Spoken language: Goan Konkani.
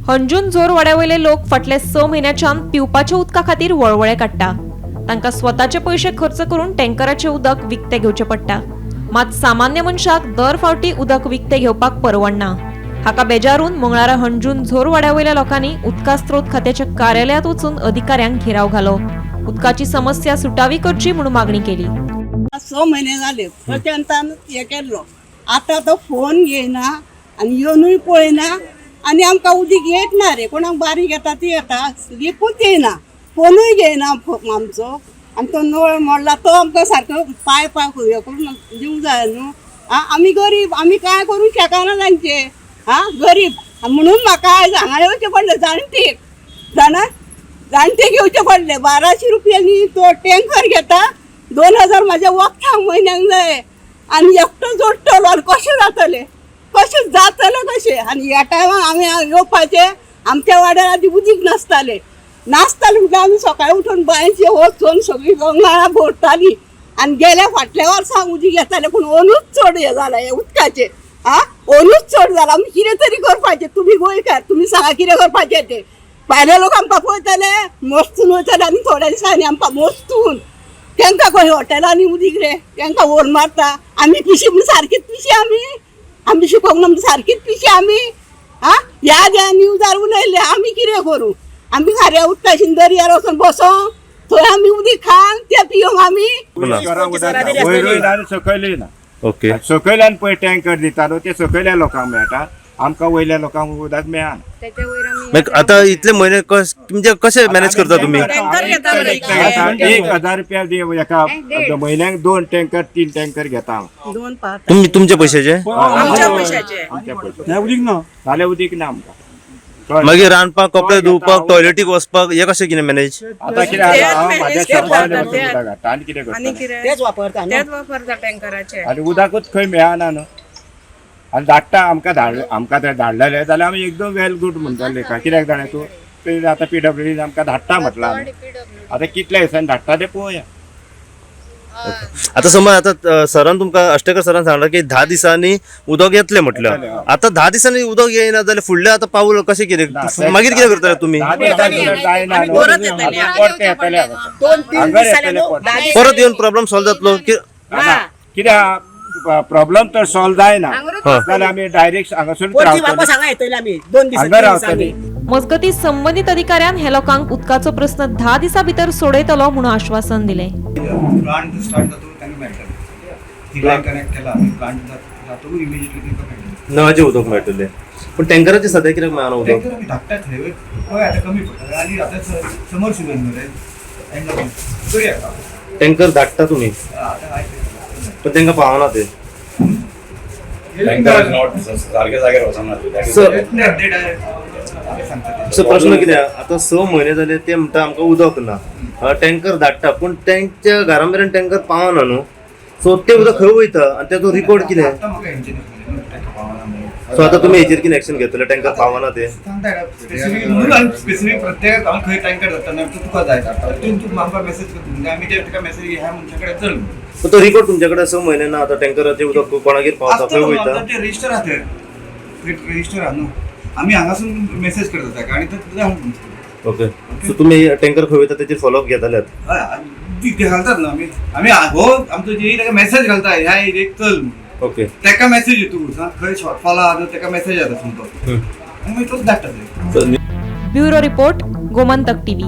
हणजूण झोरवाड्यावयले लोक फाटले 6 म्हयन्याच्यान पिवपाच्या उदका खातीर वळवळे काडटा. तांकां स्वताचे पयशे खर्च करून टँकराचें उदक विकतें घेवचें पडटा. मात सामान्य मनशाक दर फावटी उदक विकतें घेवपाक परवडना. हाका बेजारून मंगळारा हणजूण झोरवाड्यावयल्या लोकांनी उदका स्त्रोत खात्याच्या कार्यालयांत वचून अधिकाऱ्यांक घेराव घालो. उदकाची समस्या सुटावी करची म्हणून मागणी केली. 6 म्हयने जाले प्रचंतान हे केल्लो, आतां तो फोन घेयना आनी येवनूय पळयना आनी आमकां उदीक येत ना रे. कोणाक बारीक येता ती येता, लिपूच येयना, फोनूय घेयना आमचो. आनी तो नळ मोडला तो आमकां सारको पांय पांय हे करून दिवंक जाय न्हू. आं, आमी गरीब, आमी कांय करूंक शकना तांचे. आं, गरीब म्हणून म्हाका आयज हांगा येवचें पडलें. जाणटेक जाणा, जाणटेक येवचें पडलें. 1200 रुपयांनी तो टँकर घेता, 2000 माझ्या वखदांक म्हयन्याक जाय आनी एकटो जोडटलो आनी कशें जातलें, कशें जातलें कशें. आनी ह्या टायमार आमी येवपाचें, आमच्या वाड्यार आदी उदीक नासतालें. नासतालें म्हटल्यार आमी सकाळी उठून बांयचेर वचून सगळीं गंगाळां भरतालीं आनी गेल्या फाटल्या वर्सा उदीक येतालें, पूण ओनूच चड हें जालां हें उदकाचें. आं, ओनूच चड जालां. आमी कितें तरी करपाचें. तुमी गोंयकार, तुमी सांगा कितें करपाचें तें. भायले लोक आमकां पळयतले मस्तून वयतले आनी थोड्या दिसांनी आमकां मस्तून तांकां खंय हॉटेलांनी उदीक रे, तांकां व्हर मारता. आमी पिशी म्हण सारकीच पिशी, आमी आमी शिकोवंक ना म्हण सारकीच पिशी आमी. आं, ह्या ज्या न्यूजार उलयले, आमी कितें करूं? आमी खाऱ्या उदकाशीन दर्यार वचून बसों, थंय आमी उदीक खावन तें पिवंक आमी. वयरूय ना आनी सकयलूय ना. ओके. सकयल्यान पळय टँकर दिता न्हू, ते सकयल्या लोकांक मेळटा, आमकां वयल्या लोकांक उदक मेळना. मागीर आता इतले म्हयने म्हणजे कशे मॅनेज करता तुम्ही? 1000 रुपया एका म्हयन्याक 2 टँकर 3 टँकर घेता हांव. 2 पांच तुम्ही तुमच्या पैशाचे? आमच्या पयशाचे, आमच्या पयशे. उदीक ना जाल्यार उदीक ना आमकां. मागीर रांदपाक, कपडे धुवपाक, टॉयलेटीक वचपाक हे कशें कितें मॅनेज? आतां कितें आसा, हांव म्हाज्या शॉपार वचून उदक हाडटा आनी कितें करता? तेच वापरता. तेच वापरता टँकराचे. आनी उदकूच खंय मेळना न्हू. आनी धाडटा आमकां, धाड आमकां ते धाडलेले जाल्यार आमी एकदम वेल गूड म्हणटले. कित्याक जाणा तूं, ते आतां पीडब्ल्यूडीन आमकां धाडटा म्हटलां आमी. आतां कितल्या दिसांनी धाडटा तें पळोवया. आता समज आता सरान तुमकां, अष्टेकर सरान सांगला की 10 दिसांनी उदक येतलें म्हटलं. आता 10 दिसांनी उदक येयना जाल्यार फुडलें आतां पावल कशें कितें, मागीर कितें करतले तुमी? 10 दिसांनी जायना न्हू. परतें येतलें हांगा. 2-3 हांगा दिसांनी येतलें परतें. परत येवन प्रॉब्लम सॉल्व जातलो की? ना, कित्याक प्रॉब्लम तर सॉल्व जायना जाल्यार आमी डायरेक्ट हांगासरूच परती वापस रावतले, हांगा येतले आमी 2 हांगा दिसांनी. रावतले. मजगतीं संबंदीत अधिकाऱ्यान हे लोकांक उदकाचो प्रस्न 10 दिसां भितर सोडयतलो म्हणून आश्वासन दिलें. प्लांट स्टार्ट जातकूच तांकां मेळटलें. ती लायन कनेक्ट केला आमी, प्लांट जातकूच इमिजिएटली तांकां मेळटलें. नळाचें उदक मेळटलें, पूण टँकराचें सद्या कित्याक मेळना उदक? टँकर आमी धाडटात थंय, पळय आतां कमी पडटा आनी आतां समर सिजन मरे, एंड करूया. टँकर धाडटा तुमी, आतां आयज पण तांकां पावना ते. टँकर not सारक्या जाग्यार वचना. सर अपडेट आमी सांगता. सो प्रश्न कितें आहा, आतां 6 म्हयने जाले ते म्हणटा आमकां उदक ना, टँकर धाडटा पूण तेंच्या घरा मेरेन टँकर पावना न्हू. सो ते उदक खंय वयता आनी तेजो रिपोर्ट कितें? आतां म्हाका हेंचे टँकर पावना म्हणून. सो आतां तुमी हेचेर कितें एक्शन घेतले, टँकर पावना ते? सांगता स्पेसिफीक म्हणून आमी स्पेसिफीक प्रत्येकाक हांव खंय टँकर जाता ना तुका जाय धाडटा, तूं आमकां मेसेज करता म्हणजे आमी ते ताका मेसेज ह्या मनशा कडेन चल म्हणून. सो तो रिपोर्ट तुमच्या कडेन 6 म्हयने ना, आतां टँकराचें उदक कोणागेर पावता, खंय वयता? ते रजिस्टर आहा, ते रजिस्टर आहा न्हू, आमी हांगासून मेसेज करता ताका आनी ते ओके, सो तुमी टँकर खंय वयता तेचेर फॉलोअप घेताल्यात? हय, ते घालतात न्हू आमी, आमी हो आमचो जे ताका मेसेज घालता ह्या एरियेक चल म्हणून. ओके. ताका मेसेज येतकूच खंय शॉर्टफॉल आहा जाल्यार ताका मेसेज येता समजो आनी मागीर तोच धाडटा ते. Bureau report, Gomantak TV.